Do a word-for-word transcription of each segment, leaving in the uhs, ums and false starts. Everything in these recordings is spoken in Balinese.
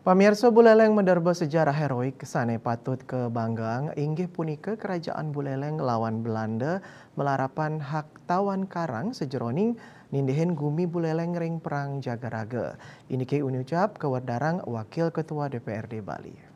Pamirsa, Buleleng madharma sejarah heroik sane patut kabanggaang, inggih punika Kerajaan Buleleng lawan Belanda malarapan hak tawan karang sajeroning nindihin gumi Buleleng ring Perang Jagaraga. Indike inucap kawedharang Wakil Ketua D P R D Bali.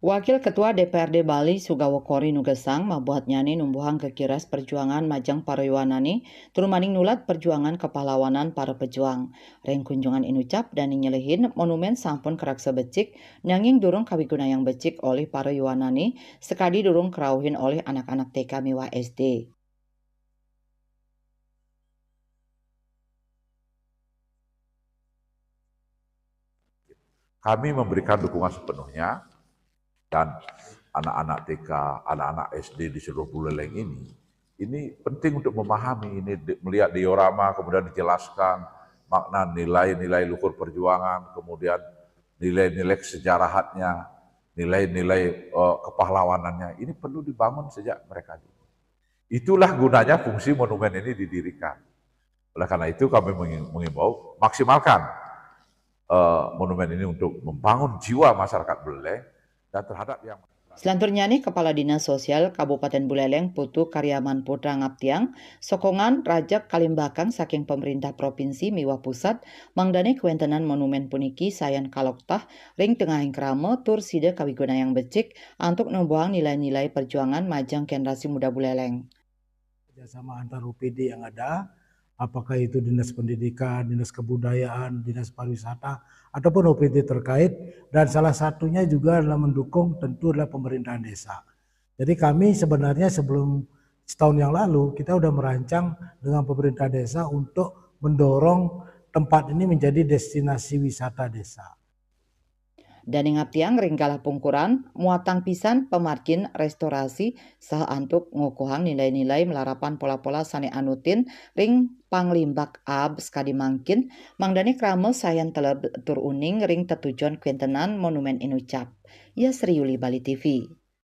Wakil Ketua D P R D Bali Sugawa Kori nugesang mabuatnyane numbuhang gegiras perjuangan majeng para yuwanane, tur maning nulat perjuangan kepahlawanan para pejuang. Ring kunjungan inucap dane nyelehin monumen sampun karaksa becik, nanging durung kawigunayang becik olih para yuwanane, sakadi durung karauhin olih anak-anak T K miwah S D. Kami memberikan dukungan sepenuhnya, dan anak-anak T K, anak-anak S D di seluruh Buleleng ini, ini penting untuk memahami, ini di-, melihat diorama, kemudian dijelaskan makna nilai-nilai luhur perjuangan, kemudian nilai-nilai kesejarahannya, nilai-nilai, eh, kepahlawanannya. Ini perlu dibangun sejak mereka dini. Itulah gunanya fungsi monumen ini didirikan. Oleh karena itu, kami mengi-, mengimbau maksimalkan, eh, monumen ini untuk membangun jiwa masyarakat Buleleng dan terhadap yang Selanturnyane, Kepala Dinas Sosial Kabupaten Buleleng Putu Karyaman Putra ngaptiang sokongan rajeg kalimbakang saking pemerintah provinsi miwah pusat, mangdane kawentenan monumen puniki sayan kaloktah ring tengahing krama tur sida kawigunayang becik antuk numbuhang nilai-nilai perjuangan majeng generasi muda Buleleng. Kerjasama antar O P D yang ada, apakah itu Dinas Pendidikan, Dinas Kebudayaan, Dinas Pariwisata, ataupun O P D terkait, dan salah satunya juga adalah mendukung tentu adalah pemerintahan desa. Jadi kami sebenarnya sebelum setahun yang lalu, kita udah merancang dengan pemerintah desa untuk mendorong tempat ini menjadi destinasi wisata desa. Dane ngaptiang ring galah pungkuran, muatang pisan pamargin restorasi saha antuk ngukuhang nilai-nilai malarapan pola-pola sane anutin ring panglimbak aab sakadi mangkin, mangdane krama sayan teleb tur uning ring tetujon kawentenan monumen inucap. Yasri Yuli, Bali T V.